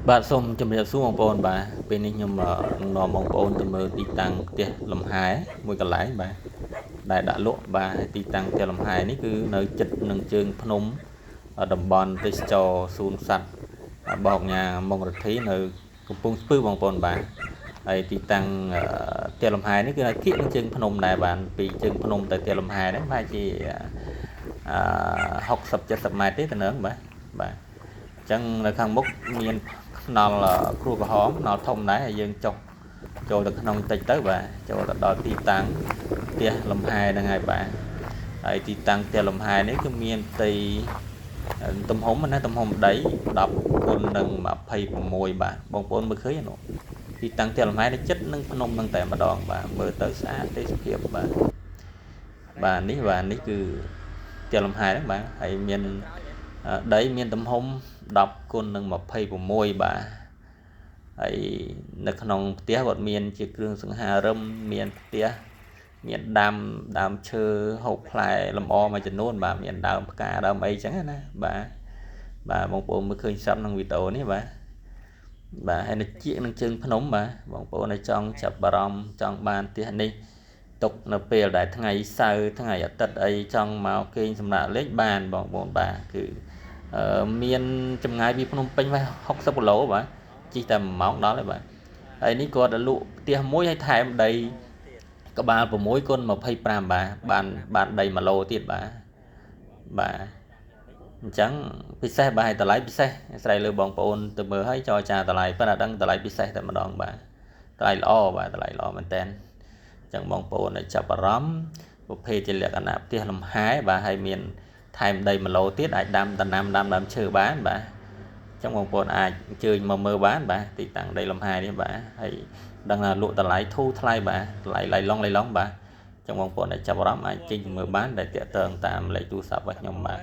បាទសូមជម្រាបសួរបងប្អូនបាទពេលនេះខ្ញុំនឹងនាំបងប្អូនទៅមើលទីតាំងផ្ទះលំហែមួយកន្លែងបាទដែលដាក់លក់បាទទីតាំងផ្ទះលំហែនេះគឺនៅជិតនឹងជើងភ្នំតំបន់ទេសចរសួនសត្វបោកញ៉ាមុងរទ្ធីនៅកំពង់ស្ពឺបងប្អូនបាទហើយទីតាំងផ្ទះលំហែនេះគឺនៅគៀកនឹងជើងភ្នំដែរបាទពីជើងភ្នំទៅផ្ទះលំហែហ្នឹងប្រហែលជា60 70ម៉ែត្រទេទៅនឹងបាទបាទអញ្ចឹងនៅខាងមុខមានខ្នល់គ្រួក្រហមខ្នល់ធំដែរហើយយើងចុះចូលទៅក្នុងតិចទៅបាទចូលទៅដល់ទីតាំងផ្ទះលំហែហ្នឹងហើយបាទហើយទីតាំងផ្ទះលំហែនេះគឺមានផ្ទៃទំហំណាទំហំដី10គុណនឹង26បាទបងប្អូនមើលឃើញនោះទីតាំងផ្ទះលំហែនេះចិត្តនឹងភ្នំនឹងតែម្ដងបាទមើលទៅស្អាតទេសភាពបាទបាទនេះបាទនេះគឺផ្ទះលំហែហ្នឹងបាទហើយមានដីមានទំហំ10គុណនឹង26បាទហើយនៅក្នុងផ្ទះគាត់មានជាគ្រឿងសង្ហារឹមមានផ្ទះមានដាំដើមឈើហូបផ្លែលម្អមួយចំនួនបាទមានដើមផ្កាដើមអីចឹងណាបាទបាទបងប្អូនមើលឃើញស្រាប់ក្នុងវីដេអូនេះបាទបាទហើយនៅជានឹងជើងភ្នំបាទបងប្អូនដែលចង់ចាប់អារម្មណ៍ចង់បានផ្ទះនេះទុកនៅពេលដែលថ្ងៃសៅរ៍ថ្ងៃអាទិត្យអីចង់មកគេងសម្រាប់លេងបានបងប្អូនបាទគឺមានចម្ងាយពីភ្នំពេញ60គីឡូបាទជិះតែ1ម៉ោងដល់ហើយបាទហើយនេះគាត់លក់ផ្ទះមួយហើយថែមដីក្បាល6គុណ25បាទបានដី1ឡូទៀតបាទបាទអញ្ចឹងពិសេសបាទហើយតម្លៃពិសេសអាស្រ័យលើបងប្អូនទៅមើលហើយចរចាតម្លៃប៉ុន្តែដឹងតម្លៃពិសេសតែម្ដងបាទតម្លៃល្អបាទតម្លៃល្អមែនតើអញ្ចឹងបងប្អូនដែលចាប់អារម្មណ៍ប្រភេទជាលក្ខណៈផ្ទះលំហែបាទហើយមានថែមដី1ឡូទៀតអាចដាំដំណាំដាំដើមឈើបានបាទអញ្ចឹងបងប្អូនអាចអញ្ជើញមកមើលបានបាទទីតាំងដីលំហែនេះបាទហើយដឹងថាលក់តម្លៃធូរថ្លៃបាទតម្លៃឡៃឡុងឡៃឡុងបាទអញ្ចឹងបងប្អូនដែលចាប់អារម្មណ៍អាចចេញទៅមើលបានដែលតាក់ទងតាមលេខទូរស័ព្ទរបស់ខ្ញុំបាទ